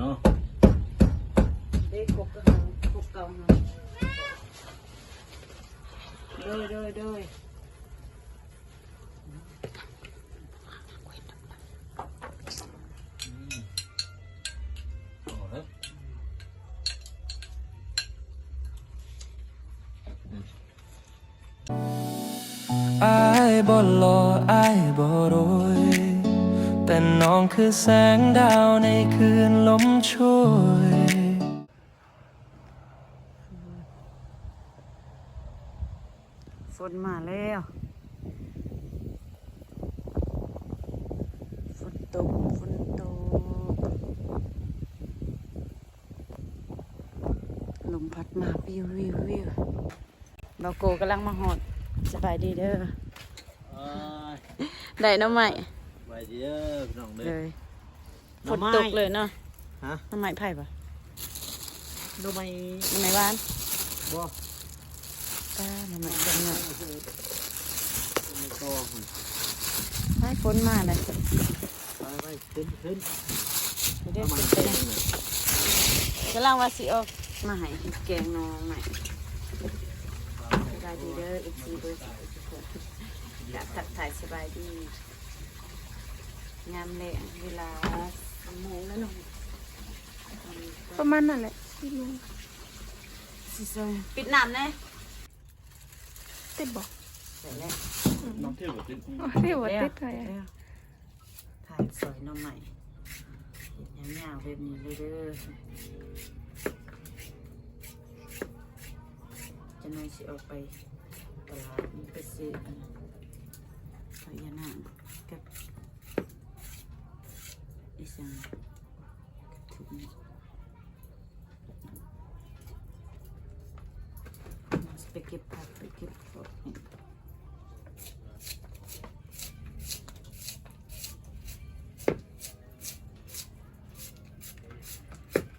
ເນາະ ເດ້ ກົກເກົ່າ ກົກເກົ່າເຮົາ ໂດຍ ໂດຍ ໂດຍ. ອ້າຍບໍ່ຫຼໍ່ ອ້າຍບໍ່ລວຍ ແຕ່ນ້ອງຄືແສງດາວໃນຄືນລົມໂຊຍ. ຝົນມາແລ້ວ ຝົນຕົກ ຝົນຕົກ ລົມພັດມາ ວິວ ວິວ ວິວ. ບ່າວໂກກຳລັງມາຮອດ ສະບາຍດີເດີ ເອີຍ ໄດ້ໜໍ່ໄມ້ ສະບາຍດີເດີພີ່ນ້ອງເດີ ໂດຍ. ຝົນຕົກເລີຍເນາະ ຮະ ໜໍ່ໄມ້ໃຜບໍ່? ໜໍ່ໄມ້ ໜໍ່ໄມ້ຫວານ ບໍ່ ປ້າ ໜໍ່ໄມ້ດອກນ້ອຍ ໜໍ່ໄມ້ຕໍ່ພຸ້ນ ອ້າຍ ຝົນມາແລ້ວ ໄປໆ ຂຶ້ນ ຂຶ້ນ ເດີ ຂຶ້ນໄປ ກຳລັງວ່າຊິອອກມາໃຫ້ເຮັດແກງໜໍ່ໄມ້ ສະບາຍດີເດີ ເອັຟຊີ ເບິດທຸກຄົນ ກາບທັກທາຍສະບາຍດີ ຍາມແລງເວລາສາມໂມງແລ້ວເນາະ ປະມານນັ້ນແຫຼະ ສີ່ໂມງ ຊິຊ່ອຍປິດນ້ຳແດ່ ຕິດບໍ່? ໄດ້ແລ້ວ ອືມ ນ້ຳເທບໍ່ຕິດ ເທບໍ່ຕິດ ໄດ້ແລ້ວ ຖ່າຍສອຍໜໍ່ໄມ້ ເຮັດຍາວໆແບບນີ້ເລີຍເດີ ຈັກໜ່ອຍຊິອອກໄປຕະຫຼາດ ໄປຊື້ອັນພະຍານາງກັບ ອີ່ສັງ ກະທຸນ ໄປເກັບຜັກ ໄປເກັບຂອງ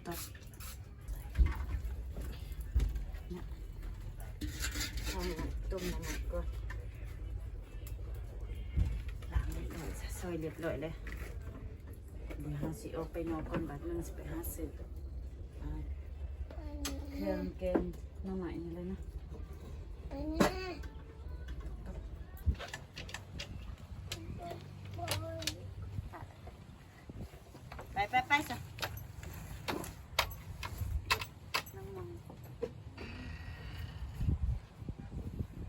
ຕັດ ຕົ້ມນ້ຳມັນກ່ອນ ລ້າງເລັກນ້ອຍ ຊອຍລຽບລ້ອຍແລ້ວ ດຽວເຮົາຊິອອກໄປນອກກ່ອນ ບາດໜຶ່ງຊິໄປຫາຊື້ ອ່າ ເຄື່ອງແກງໜໍ່ໄມ້ນີ້ແຫຼະນະ ໄປ ໄປ ໄປຊະ ກ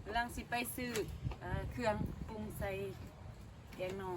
ຳລັງຊິໄປຊື້ ເອີ ເຄື່ອງປຸງໃສ່ແກງໜໍ່.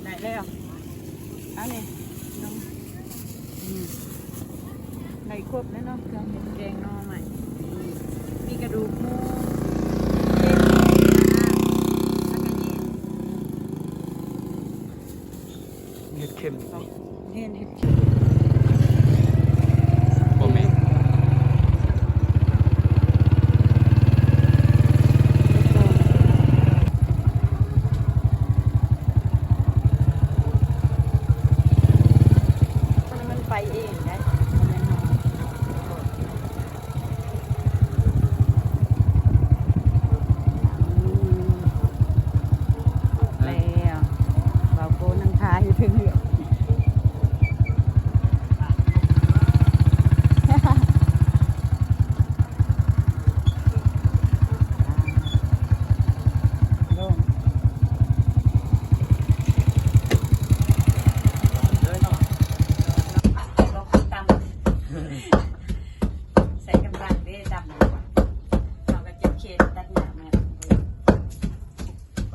ໄດ້ແລ້ວ ອັນນີ້ ອືມ ໄດ້ຄົບແລ້ວເນາະ ເຄື່ອງເຮັດແກງໜໍ່ໄມ້ ມີກະດູກໝູ ເຫັດ ແລ້ວກະເຫັດເຂັມ ເຫັນເຫັດ ບໍ່ແມ່ນ ມັນໄປເອງໄດ໋ ບໍ່ແມ່ນເຮົາ. ເ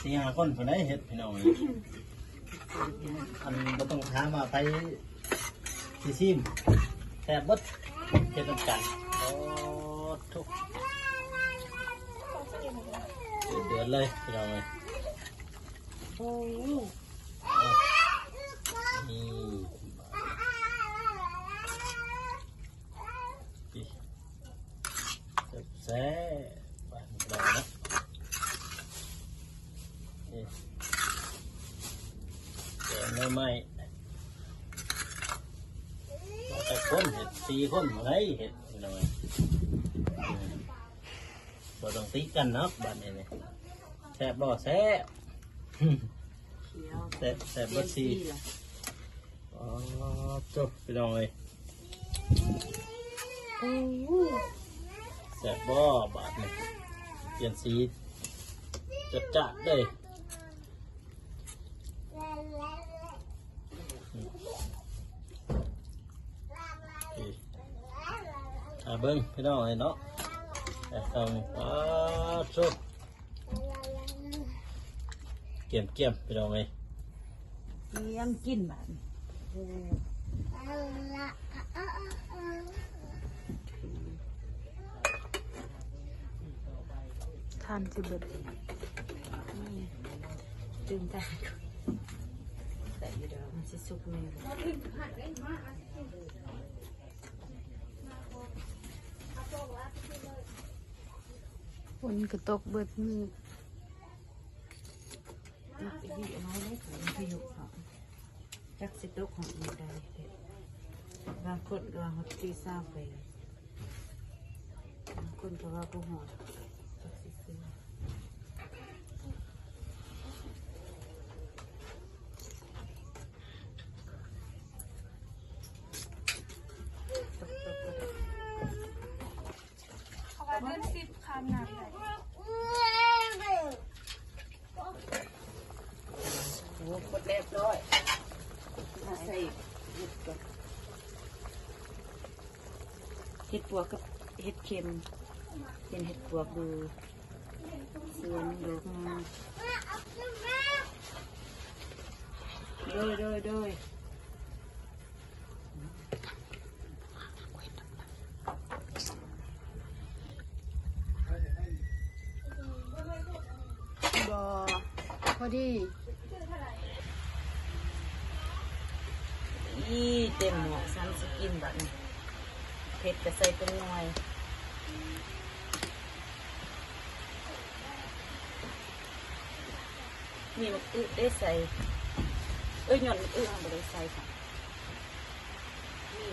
ສີ່ຫ້າຄົນພຸ້ນໃດເຮັດ ພີ່ນ້ອງເອີຍ. ອັນບໍ່ຕ້ອງຖາມວ່າໃຜຊິຊີມ ແຊບເບິດ ເຮັດນຳກັນ. ໂອ້ໂທ້ ເດືອດໆເລີຍ ພີ່ນ້ອງເອີຍ. ໂອ້ ນີ້ ແຊບໆ ບາດນີ້ເນາະ ນີ້ ແກງໜໍ່ໄມ້ ມາແຕ່ຄົນເຮັດ ສີ່ຄົນບໍ່ໄດ້ເຮັດ ພີ່ນ້ອງເອີຍ. ບໍ່ຕ້ອງຕິກັນເນາະ ບາດນີ້ນີ້ ແຊບບໍ່? ແຊບ ຂຽວ ແຊບ ແຊບເບິດສີ່. ອໍ ຈົບ ພີ່ນ້ອງເອີຍ. ໂອ້ ແຊບບໍ່ບາດນີ້ ປ່ຽນສີຈັດຈ້ານເລີຍ. ນີ້ ຖ້າເບິ່ງພີ່ນ້ອງເອີຍເນາະ ແຊບເທົ່ານີ້ ປາດໂທ້ ກຽມໆ ພີ່ນ້ອງເອີຍ ກຽມກິນບາດນີ້. ທານຊິເບິດ ຕື່ມຕາ ແຕ່ຢູ່ດອກ ມັນຊິສຸກແນ່. ຝົນກໍຕົກເບິດມື້. ມັນໄປຢູ່ເອົາເລີຍ ພາຍຸເນາະ ຈັກຊິຕົກຮອດມື້ໃດ. ບາງຄົນກໍວ່າຮອດທີຊາວແປດ ບາງຄົນກໍວ່າບໍ່ຮອດ ຈັກຊິຊື້. ເຂົາວ່າເດືອນສິບຂ້າມນ້ຳໄດ້. ໂອ້ ໝົດຮຽບຮ້ອຍ ມາໃສ່ເຫັດກ່ອນ. ເຫັດປວກກັບເຫັດເຂັມ ເປັນເຫັດປວກຢູ່ສວນດອກງາມ. ໂດຍ ໂດຍ ໂດຍ. ບໍ່ ພໍດີ. ອີ ເຕັມໝໍ້ ຊັ້ນຊິກິນບາດນີ້ ເຜັດກໍໃສ່ເປັນໜ່ວຍ. ມີໝາກອຶໄດ້ໃສ່ ເອີຍ ຍ້ອນໝາກອຶເຮົາບໍ່ໄດ້ໃສ່ ນີ້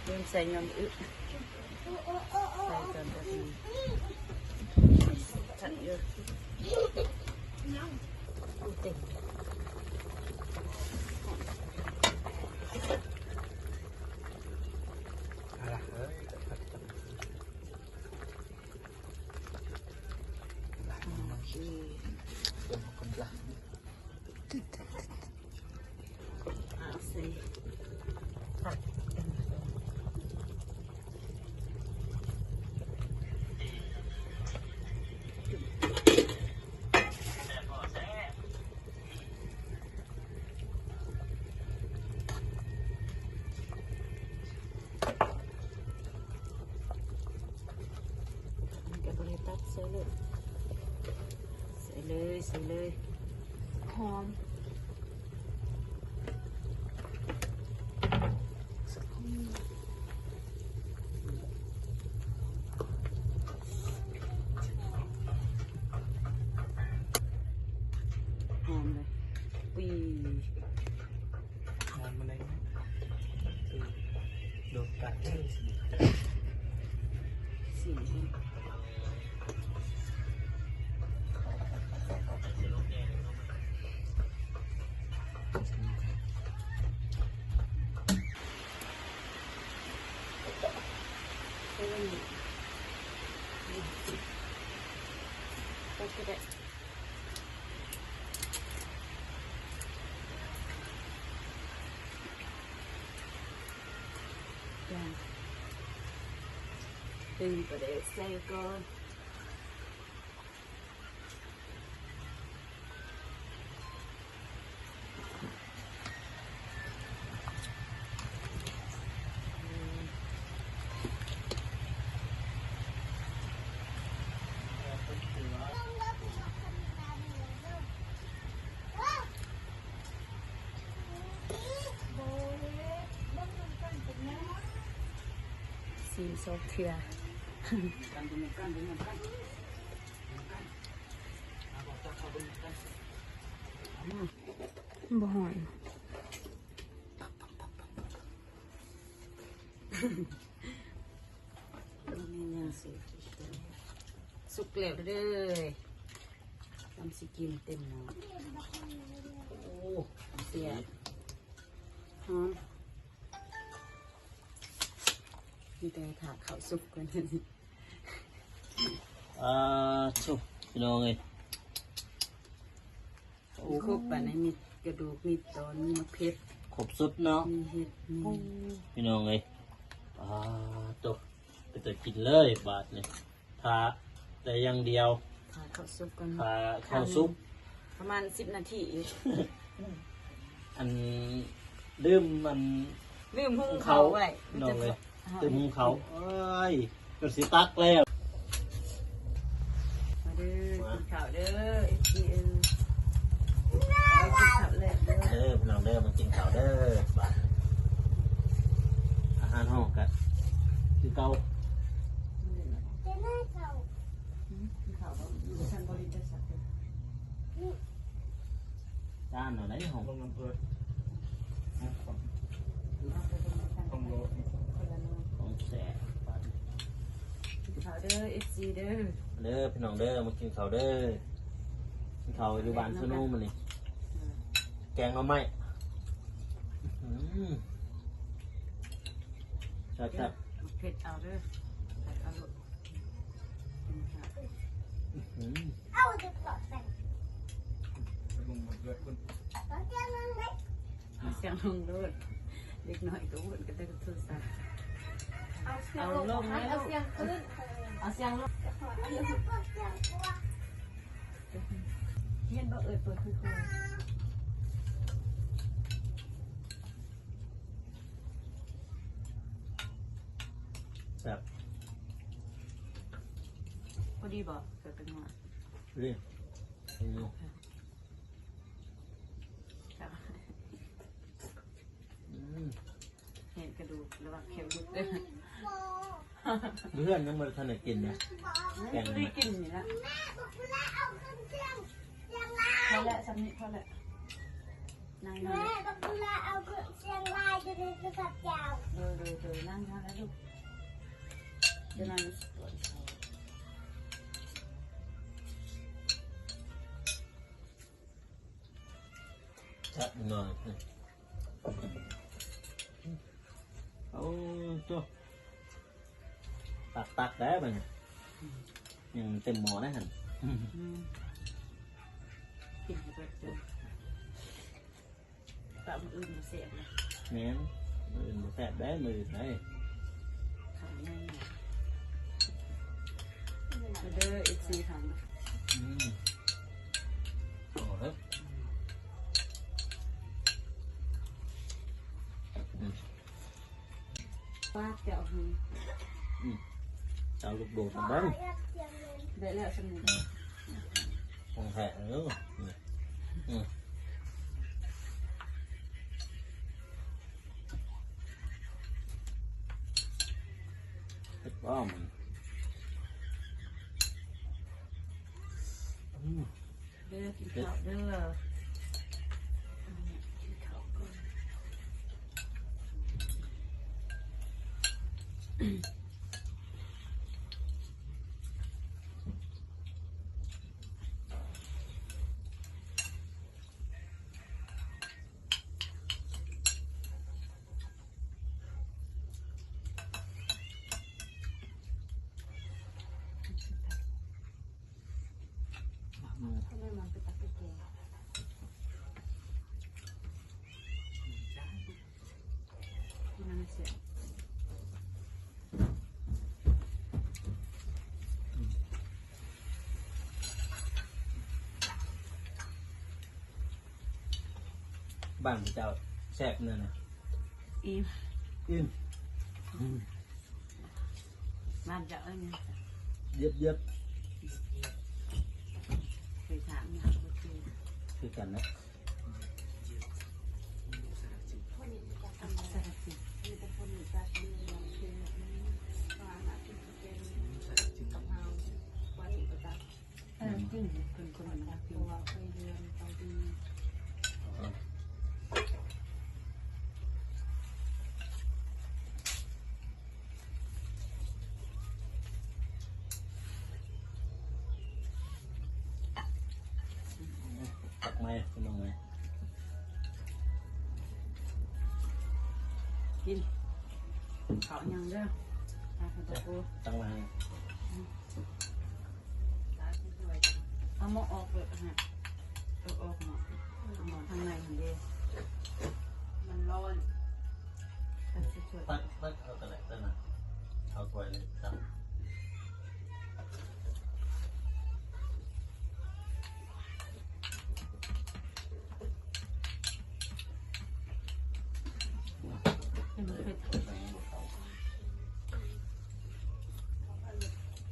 ເດ້ ລືມໃສ່ຍ້ອນອຶ ໃສ່ຕອນບໍ່ດີ ຄັກຢູ່. ເຕັມ ເອົາລະເອີຍ. ມັນກໍບໍ່ໄດ້ຕັດ ໃສ່ເລີຍ ໃສ່ເລີຍ ໃສ່ເລີຍ ຫອມ. ຫອມເລີຍ ປຸ້ຍ ຫອມມາເລີຍ ໂດນກັດເລີຍ ສີ ຕື່ມປາແດກໃສ່ກ່ອນ. ຊີມສອງເທື່ອ. ບໍ່ຮ້ອນ. ສຸກແລ້ວເດີ້ ຕຳຊິກິນເຕັມໝໍ້. ໂອ້ ແຊບ ຫອມ. ມີແຕ່ຖ້າເຂົ້າສຸກກ່ອນ. ອ່າ ໂທ້ ພີ່ນ້ອງເອີຍ ມີຄົບປານໃດ ມີກະດູກ ມີຕອນ ມີໝາກເຜັດ ຄົບສຸດເນາະ ມີເຫັດ ມີ ໂອ້ ພີ່ນ້ອງເອີຍ ອ່າ ໂທ້ ເປັນຕາກິນເລີຍບາດນີ້. ຖ້າແຕ່ຢ່າງດຽວ ຖ້າເຂົ້າສຸກກ່ອນ ຖ້າເຂົ້າສຸກ ປະມານສິບນາທີອີກ. ອັນ ລືມ ອັນ ລືມຫຸງເຂົ້າໄວ້ ພີ່ນ້ອງເອີຍ ລືມຫຸງເຂົ້າ. ໂອ້ຍ ເກືອບຊິຕັກແລ້ວ. ມາເດີ ມາກິນເຂົ້າເດີ ເອັຟຊີເອີຍ ກິນເຂົ້າແລກເດີ ເດີ ພີ່ນ້ອງເດີ ມາກິນເຂົ້າເດີ. ບາດ ອາຫານເຮົາກະຄືເກົ່າ ກິນເຂົ້າບໍ່? ຢູ່ຊັ້ນບໍລິຈາກສັດເດີ ຈານເຮົາໄດ໋ ຂອງ ຂອງໂລ ຂອງແຊບ. ກິນເຂົ້າເດີ ເອັຟຊີເດີ ເດີ ພີ່ນ້ອງເດີ ມາກິນເຂົ້າເດີ ກິນເຂົ້າຢູ່ບ້ານສະໂນມື້ນີ້ ແກງໜໍ່ໄມ້ ອື ແຊບໆ ເຜັດເອົາເດີ ເຜັດເອົາໂລດ. ອື ເອົາສຽງລົງໂລດ ເດັກນ້ອຍກໍວຸ້ນກັນແຕ່ກັບໂທລະສັບ ເອົາລົງ ເອົາສຽງຂຶ້ນ ເອົາສຽງລົງ ເຫັນບໍ່ເອີຍ ເປີດຄືໆ. ແຊບ ພໍດີບໍ່? ເກືອບເປັນຫົວ ດີ ອື ແຊບ ອື ເຫັນກະດູກລະຫວ່າງແຂ້ງຫຼຸດເດີ ເພື່ອນຍັງບໍ່ທັນໄດ້ກິນນະ ແກງ ບໍ່ໄດ້ກິນນີ້ລະ ພໍແລ້ວ ສ່ຳນີ້ພໍແລ້ວ. ນັ່ງ ແມ່ ບັກບຸລາເອົາເຄື່ອງສຽງລາຍຢູ່ໃນໂທລະສັບເຈົ້າ ໂດຍ ໂດຍ ໂດຍ ນັ່ງ ນັ່ງແລ້ວລູກ ຈະນັ່ງ ແຊບໜ້ອຍ ໂອ້ ໂຕ ຕັກໆ ແລ້ວບັດນີ້ ອືມ ຍັງເຕັມໝໍ້ໄດ໋ຫັ້ນ ອືມ ກິນໃຫ້ເບິດເດີ ຕຳມື້ອື່ນບໍ່ແຊບນະ ແມ່ນ ມື້ອື່ນບໍ່ແຊບເດ້ ມື້ອື່ນເດ້ ເຂົ້າໃຫຍ່ ມາເດີ ເອັຟຊີ ທາງ ອືມ ເອົາເດີ ອືມ ປາກເຈົ້າ ອືມ ເຈົ້າລູກໂດດເບິ່ງ ໄດ້ແລ້ວສ່ຳນີ້ ຂອງແທ້ເດີ ອືມ ເຮັດບໍ່ມັນ ອືມ ເດີ ກິນເຂົ້າເດີ ກິນເຂົ້າກ່ອນ ບ້ານເຈົ້າແຊບແນວໃດ? ອີ່ມ ອີ່ມ ອືມ ບ້ານເຈົ້າເອີ້ນຫຍັງ? ຢຽບ ຢຽບ ເຄີຍຖາມຢູ່ ບໍ່ຄື ຄືກັນນະ. ເອີ ຈິງ ເພິ່ນຄົນມັນຮັກຢູ່ ເພາະວ່າເຄີຍເຮືອນເຂົາດີ. ຕັກໃໝ່ ພີ່ນ້ອງເອີຍ ກິນເຂົ້າຍັງເດີ. ເອົາຕົວໂກ ຕັ້ງມາໃຫ້ ເອົາໝໍ້ອອກເບີດຫັ້ນ ເອົາອອກໝໍ້ ໝໍ້ທາງໃນຫັ້ນເດ້ ມັນຮ້ອນ ຕັດ ຕັດເອົາກໍໄດ້ ເອົາຖ້ວຍເລີຍ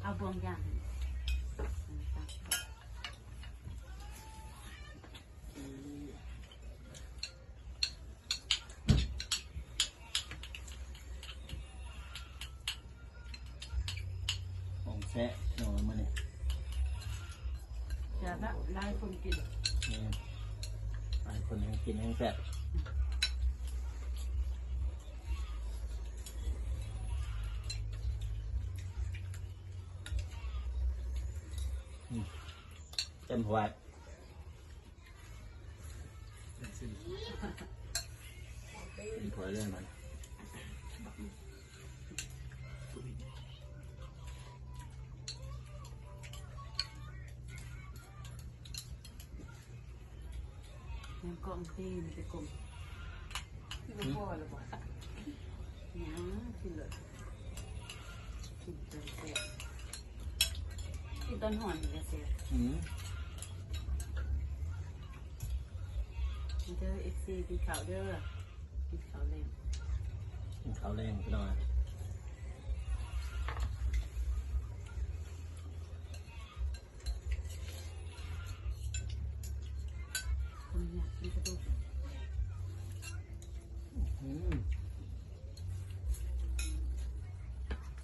ເອົາບ່ວງຢ່າງ ຂອງແຊບພີ່ນ້ອງ ມື້ນີ້ແຊບນະ ຫຼາຍຄົນກິນ ແມ່ນ ຫຼາຍຄົນແຮ່ງກິນແຮ່ງແຊບ ອືມ ເຕັມຖ້ວຍ. ເປັນຖ້ວຍເລີຍມັນ ຍັງກ້ອງຕີນໄປກົມ ບໍ່ພໍແລ້ວບໍ່? ຍັງ ກິນເລີຍ ກິນຕອນແຊບ ກິນຕອນຮ້ອນນີ້ກະແຊບ ອືມ ເດີ ເອັຟຊີ ກິນເຂົ້າເດີ ກິນເຂົ້າແລງ ກິນເຂົ້າແລງພີ່ນ້ອງ.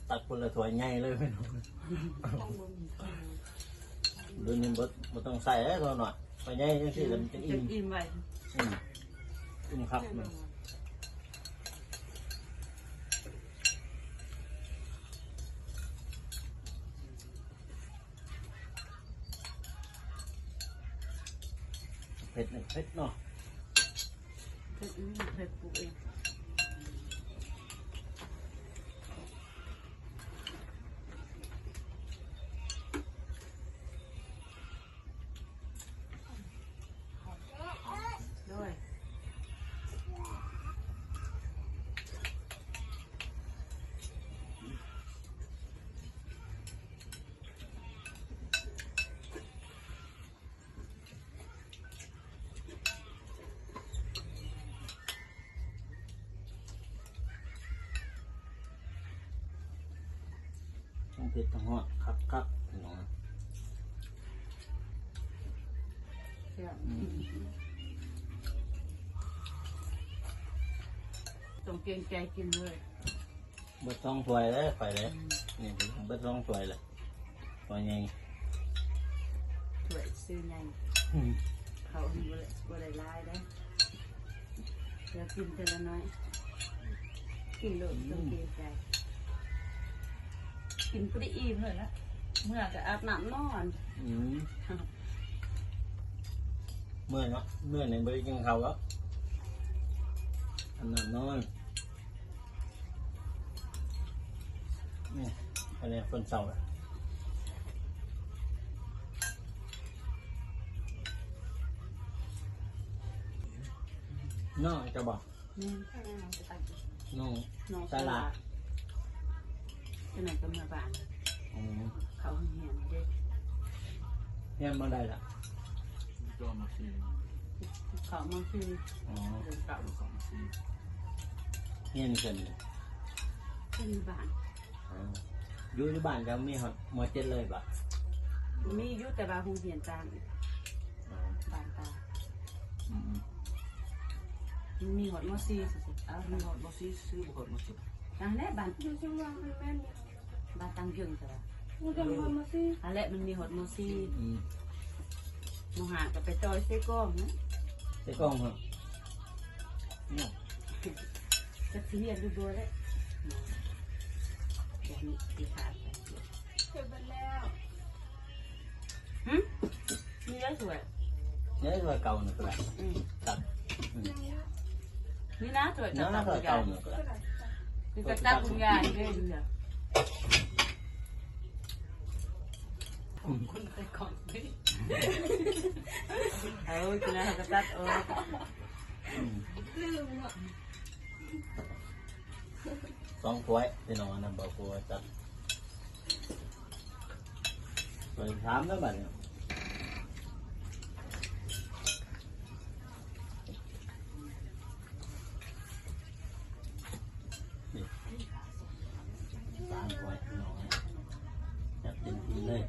ຕັກຄົນລະຖ້ວຍໃຫຍ່ເລີຍພີ່ນ້ອງ ລຸ້ນນີ້ບໍ່ ບໍ່ຕ້ອງໃສ່ແລ້ວ ຖ້ວຍນ້ອຍ ຖ້ວຍໃຫຍ່ຈັ່ງຊີ້ແລ້ວມັນຈະອີ່ມ ອີ່ມໄວ ອືມ ອີ່ມຄັກ. ເຜັດ ເຜັດເນາະ ເຜັດ ເຜັດ ປູກເອງ ໂດຍ ທັງເຜັດທັງຮ້ອນ ຄັກໆ ພີ່ນ້ອງ ແຊບ ອືມ ຕ້ອງເກງໃຈກິນເລີຍ. ເບິດສອງຖ້ວຍເດ້ຂ້ອຍເດ້ ອືມ ນີ້ເບິດສອງຖ້ວຍແລ້ວ ຖ້ວຍໃຫຍ່ ຖ້ວຍຊື່ໃຫຍ່ ອືມ ເຂົ້າບໍ່ໄດ້ ບໍ່ໄດ້ຫຼາຍເດ້ ແລ້ວກິນເທື່ອລະໜ້ອຍ ກິນໂລດ ອືມ ຕ້ອງເກງໃຈ ກິນພໍດີອີ່ມເລີຍລະ ເມື່ອກະອາບນ້ຳນອນ ອືມ ເມື່ອຍເນາະ ເມື່ອຍນີ້ບໍ່ໄດ້ກິນເຂົ້າແລ້ວ ອາບນ້ຳນອນ. ນີ້ ອັນນີ້ຄົນເຖົ້າລະ ນ້ອງເຈົ້າບໍ່? ແມ່ນ ນ້ອງ ນ້ອງສາລາ ສາລາ ຈັ່ງໃດກະເມືອບ້ານ ອືມ ເຂົ້າໂຮງຮຽນເດ້ ຮຽນມ.ໃດລະ? ເຂົ້າ ມ.ສີ່ ອໍ ເດີນເຂົ້າ ຮຽນຢູ່ໃສ? ຮຽນຢູ່ບ້ານ ອໍ ຢູ່ ຢູ່ບ້ານກະມີຮອດ ມ.ເຈັດ ເລີຍບໍ່? ມີຢູ່ ແຕ່ວ່າໂຮງຮຽນຕ່າງ ອໍ ບ້ານຕ່າງ ອືມ ມັນມີຮອດ ມ.ສີ່ ຊື່ໆ ເອົາ ມີຮອດ ມ.ສີ່ ຊື່ໆ ບໍ່ຮອດ ມ.ເຈັດ ນັ້ນແຫຼະ ບ້ານຢູ່ເຊີງລວງ ແມ່ນ ບ້ານຕັງເຢິງ ແຕ່ວ່າ ມັນຈະມີຮອດ ມ.ສີ່ ຫັ້ນແຫຼະ ມັນມີຮອດ ມ.ສີ່ ອືມ ມ.ຫ້າ ກະໄປຕໍ່ເຊກອງນະ ເຊກອງຫັ້ນ ຈັກຊິຮຽນຢູ່ບໍ່ແຫຼະ ແບບນີ້ຊິຂາດໄປ ເກັບເບິດແລ້ວ ຫື ມີໄດ້ຖ້ວຍ ນີ້ຖ້ວຍເກົ່ານີ້ກະໄດ້ ອືມ ຕັກ ອືມ ນີ້ນະຖ້ວຍ ນີ້ນະຖ້ວຍເກົ່ານີ້ກະໄດ້ ນີ້ກະຕັກຄຸນຍາຍເດ້ ນີ້ນະ ຂອງຄົນໃສ່ຂອງນີ້ ເອີ ກິນແລ້ວເຮົາກໍຕັດອອກ ອືມ ລືມເນາະ ສອງຖ້ວຍ ພີ່ນ້ອງ ອັນນັ້ນບໍ່ ຄົວຈັດ ໄປຖາມແລ້ວບັດນີ້. ສາມຖ້ວຍພີ່ນ້ອງ ຈັດເຕັມທີ່ເລີຍ.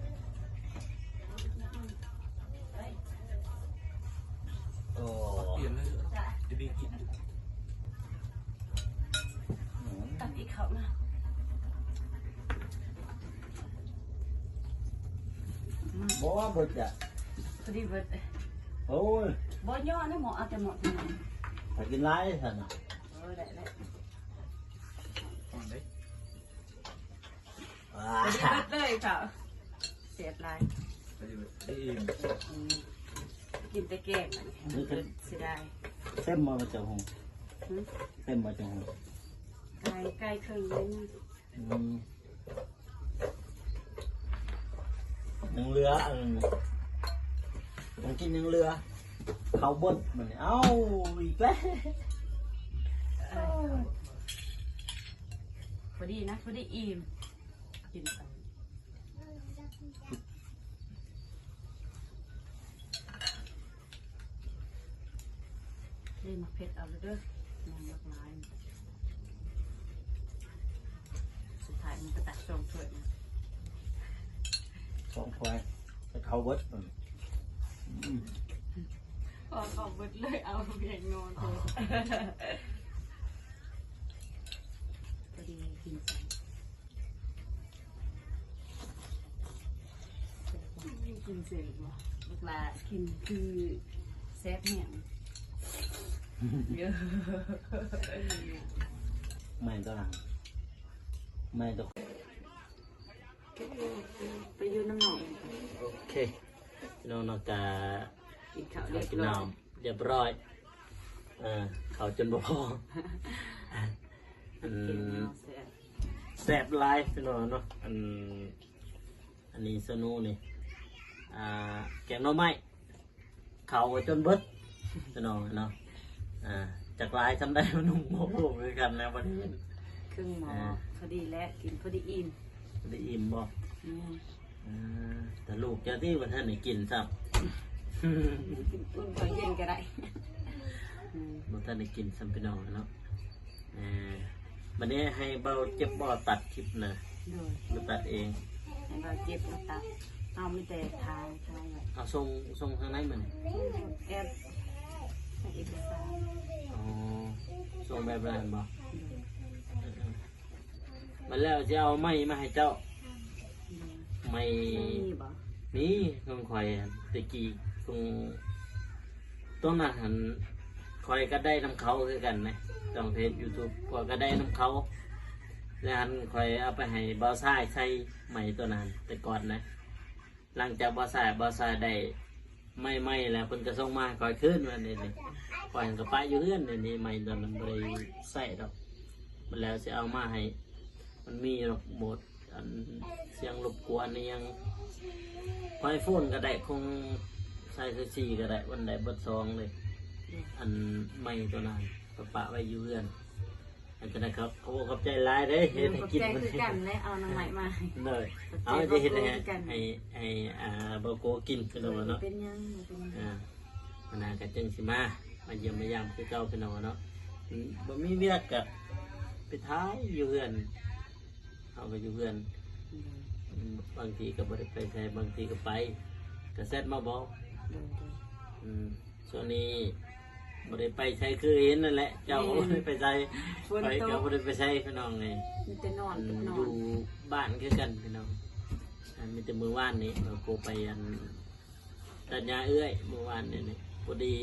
ໂອ້ ປ່ຽນເລີຍ ຈະໄດ້ກິນ ອືມ ຕັກອີກເຂົ້າມາ ບໍ່ວ່າເບິດຈ້ະ ພໍດີເບິດ ໂອ້ຍ ບໍ່ຍໍ້ນະ ໝໍ້ ເອົາແຕ່ໝໍ້ ຖ້າກິນຫຼາຍຊັ້ນນະ. ເອີ ໄດ້ ໄດ້ ອ່າ ພໍດີເບິດເລີຍເຂົາ ແຊບຫຼາຍ ພໍດີເບິດ ໄດ້ອີ່ມ ອືມ ກິນແຕ່ແກງ ເສຍດາຍ ເຊັມບໍ່ເຈົ້າຫຸງ ຫື ເຊັມບໍ່ເຈົ້າຫຸງ ໄກ່ ໄກ່ເຄິ່ງໜຶ່ງ ອືມ ຍັງເຫຼືອອັນ ຍັງກິນຍັງເຫຼືອ ເຂົ້າເບິດມັນນີ້ ເອົ້າ ອີກແລ້ວ ພໍດີນະ ພໍດີອີ່ມ ກິນໄປ ນີ້ໝາກເຜັດເອົາເດີ ຍັງໝາກຫຼາຍ ສຸດທ້າຍມັນກໍຕັກສອງຖ້ວຍ ສອງຖ້ວຍ ໃຫ້ເຂົ້າເບິດ ອືມ ພໍເຂົ້າເບິດເລີຍ ເອົາແຮງນອນ ພໍດີກິນໄປ. ກິນເສັນບໍ່ ບັກຫຼ້າກິນຄືແຊບແຮງ ແມ່ນຕົວະ ແມ່ນຕົວະ ໄປຢູ່ນຳນ້ອງ ໂອເຄ ພີ່ນ້ອງເນາະ ກະກິນເຂົ້າ ກິນນ້ຳ ຮຽບຮ້ອຍ ເອີ ເຂົ້າຈົນບໍ່ພໍ ອັນ ແຊບຫຼາຍພີ່ນ້ອງເນາະ ອັນ ອັນນີ້ສະໜູນີ້ ອ່າ ແກງໜໍ່ໄມ້ ເຂົ້າຈົນເບິດພີ່ນ້ອງເນາະ ອ່າ ຈັກຫຼາຍສ່ຳໃດ ມັນຫຸງບໍ່ຮູ້ຄືກັນນະ ບໍ່ໄດ້ເຫັນ ເຄິ່ງໝໍ້ ອ່າ ພໍດີແຫຼະ ກິນພໍດີອີ່ມ ພໍດີອີ່ມບໍ່ ອືມ ອ່າ ແຕ່ລູກເຈົ້າຕິບໍ່ທັນໄດ້ກິນຊ້ຳ ກິນອຸ່ນເຂົ້າເຢັນກໍໄດ້ ອືມ ບໍ່ທັນໄດ້ກິນຊ້ຳພີ່ນ້ອງເນາະ ເອີ ບັດນີ້ໃຫ້ບ່າວເຈັບບໍ່ຕັດຄລິບນະ ໂດຍ ບໍ່ຕັດເອງ ໃຫ້ບ່າວເຈັບມາຕັດ ເຮົາມີແຕ່ຖ່າຍ ຖ່າຍໄວ້ ເອົາສົ່ງ ສົ່ງທາງໃດມັນ ແອັບ ໃຫ້ເອກະສານ ອໍ ສົ່ງແບບນັ້ນບໍ່ ໂດຍ ເອີ ເອີ ມາແລ້ວຊິເອົາໄມ້ມາໃຫ້ເຈົ້າ ໄມ້ ໄມ້ມີບໍ່? ມີ ຂອງຂ້ອຍແຕ່ກີ້ ຂອງ ຕອນນັ້ນຫັ້ນ ຂ້ອຍກໍໄດ້ນຳເຂົາຄືກັນນະ ຕ້ອງເຮັດຢູທູບ ຂ້ອຍກໍໄດ້ນຳເຂົາ ແລ້ວຫັ້ນຂ້ອຍເອົາໄປໃຫ້ບ່າວຊາຍໃສ່ ໄມ້ຕົວນັ້ນແຕ່ກ່ອນນະ. ຫຼັງຈາກບ່າວຊາຍ ບ່າວຊາຍໄດ້ໄມ້ໃໝ່ແລ້ວ ເພິ່ນກໍສົ່ງມາໃຫ້ຂ້ອຍຄືນວ່ານີ້ ຂ້ອຍກໍປະຢູ່ເຮືອນ ດຽວນີ້ໄມ້ຕົວນັ້ນບໍ່ໄດ້ໃຊ້ດອກ ບັດແລ້ວຊິເອົາມາໃຫ້ ມັນມີດອກໂໝດ ອັນ ສຽງລົບກວນອີ່ຫຍັງ ຂອງໄອໂຟນກໍໄດ້ ຂອງຊາຍຊາຍສີ່ກໍໄດ້ ມັນໄດ້ເບິດສອງເລີຍ ອັນໄມ້ຕົວນັ້ນກໍປະໄວ້ຢູ່ເຮືອນ. ອັນນັ້ນກໍຂອບ ຂອບໃຈຫຼາຍເດ້ ເຮັດໃຫ້ກິນ ຂອບໃຈຄືກັນແຫຼະ ເອົາໜໍ່ໄມ້ມາໃຫ້ ໂດຍ ເອົາຈະເຮັດໃຫ້ ໃຫ້ ອ່າ ບ່າວໂກກິນ ພີ່ນ້ອງເນາະ ເປັນຫຍັງ ເປັນຫຍັງ ອ່າ ມື້ໜ້າກໍຈຶ່ງຊິມາ ມາຢ້ຽມມາຢາມຄືເກົ່າ ພີ່ນ້ອງເນາະ ອືມ ບໍ່ມີວຽກກໍໄປຖ່າຍຢູ່ເຮືອນ ເຮົາກໍຢູ່ເຮືອນ ອືມ ອືມ ບາງທີກໍບໍ່ໄດ້ໄປໃສ ບາງທີກໍໄປ ກໍແຊັດມາບອກ ໂດຍ ໂດຍ ອືມ ຊ່ວງນີ້ບໍ່ໄດ້ໄປໃສ ຄືເຫັນນັ້ນແຫຼະ ເຈົ້າກໍບໍ່ໄດ້ໄປໃສ ຂ້ອຍກໍບໍ່ໄດ້ໄປໃສ ພີ່ນ້ອງເອີຍ ມີແຕ່ນອນ ອືມ ນອນ ຢູ່ບ້ານຄືກັນ ພີ່ນ້ອງ ອ່າ ມີແຕ່ມື້ວານນີ້ ເຮົາກໍໄປ ອັນ ຕັດຫຍ້າເອື້ອຍ ມື້ວານນີ້ນີ້ ພໍດີ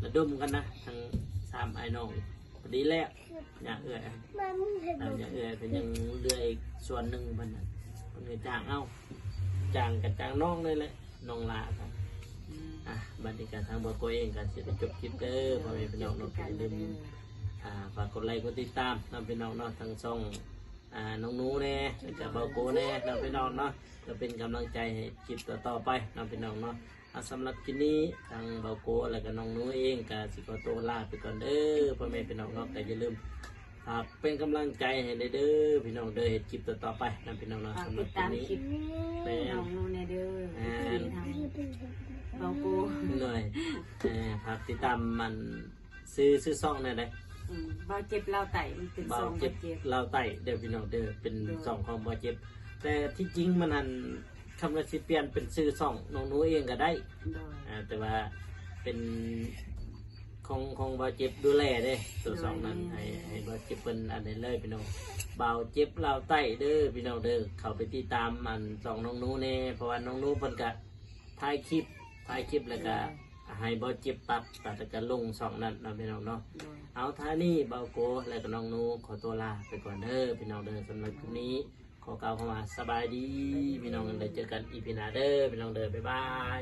ລະດົມກັນນະ ທັງສາມອ້າຍນ້ອງ ພໍດີແລ້ວ ຫຍ້າເອື້ອຍ ແລ້ວຫຍ້າເອື້ອຍກໍຍັງເຫຼືອອີກສ່ວນໜຶ່ງ ເພິ່ນນະ ເພິ່ນກໍຈ້າງເອົາ ຈ້າງກໍຈ້າງນ້ອງເລີຍແຫຼະ ນ້ອງຫຼ້າກໍ ອືມ ອ່ະ ບັດນີ້ກໍທາງບ່າວໂກເອງກໍຊິໄດ້ຈົບຄລິບເດີ ພໍ່ແມ່ພີ່ນ້ອງເນາະ ກໍຢ່າລືມ ອ່າ ຝາກກົດໄລກົດຕິດຕາມນຳ ພີ່ນ້ອງເນາະ ທາງຊ່ອງ ອ່າ ນ້ອງໜູແດ່ ແລ້ວກໍເບົາໂກແດ່ເນາະພີ່ນ້ອງເນາະ ກໍເປັນກຳລັງໃຈໃຫ້ຄລິບຕໍ່ໆໄປເນາະພີ່ນ້ອງເນາະ. ອ່າ ສຳລັບຄລິບນີ້ ທາງເບົາໂກ ແລ້ວກໍນ້ອງໜູເອງກໍຊິຂໍຕົວລາໄປກ່ອນເດີ ພໍ່ແມ່ພີ່ນ້ອງເນາະ. ກໍຢ່າລືມຝາກເປັນກຳລັງໃຈໃຫ້ແດ່ເດີພີ່ນ້ອງເດີ ເຮັດຄລິບຕໍ່ໆໄປນຳພີ່ນ້ອງເນາະ. ສຳລັບຄລິບນີ້ ແມ່ນ ນ້ອງໜູແດ່ເດີ ແມ່ນ ເບົາໂກ ໂດຍ ເອີ ຝາກຕິດຕາມມັນ ຊື່ ຊື່ຊ່ອງແນວໃດ? ອືມ ເບົາເຈັບລາວໃຕ້ ມັນເປັນຊ່ອງເບົາເຈັບ ເບົາເຈັບລາວໃຕ້ເດີພີ່ນ້ອງເດີ ເປັນ ໂດຍ ຊ່ອງຂອງເບົາເຈັບ. ແຕ່ທີ່ຈິງມັນຫັ້ນ ຄຳວ່າຊິປ່ຽນເປັນຊື່ຊ່ອງນ້ອງໜູເອງກໍໄດ້ ໂດຍ ອ່າ ແຕ່ວ່າເປັນຂອງ ຂອງເບົາເຈັບດູແລເດ້ ຕົວ ໂດຍ ຊ່ອງນັ້ນ ແມ່ນ ໃຫ້ ໃຫ້ເບົາເຈັບເພິ່ນອັນນີ້ເລີຍພີ່ນ້ອງ ເບົາເຈັບລາວໃຕ້ເດີພີ່ນ້ອງເດີ. ເຂົ້າໄປຕິດຕາມອັນຊ່ອງນ້ອງໜູແດ່ ເພາະວ່ານ້ອງໜູເພິ່ນກະຖ່າຍຄລິບ ຖ່າຍຄລິບແລ້ວກະ ໂດຍ ໃຫ້ເບົາເຈັບຕັດ ຕັດແລ້ວກະລົງຊ່ອງນັ້ນເນາະພີ່ນ້ອງເນາະ. ໂດຍ ເອົາ ທ້າຍນີ້ເບົາໂກ ແລ້ວກະນ້ອງໜູຂໍຕົວລາໄປກ່ອນເດີພີ່ນ້ອງເດີ. ສຳລັບຄລິບນີ້ ໂດຍ ຂໍກ່າວຄຳວ່າສະບາຍດີພີ່ນ້ອງ ໄດ້ເຈີກັນອີພີໜ້າເດີພີ່ນ້ອງເດີ ບາຍບາຍ.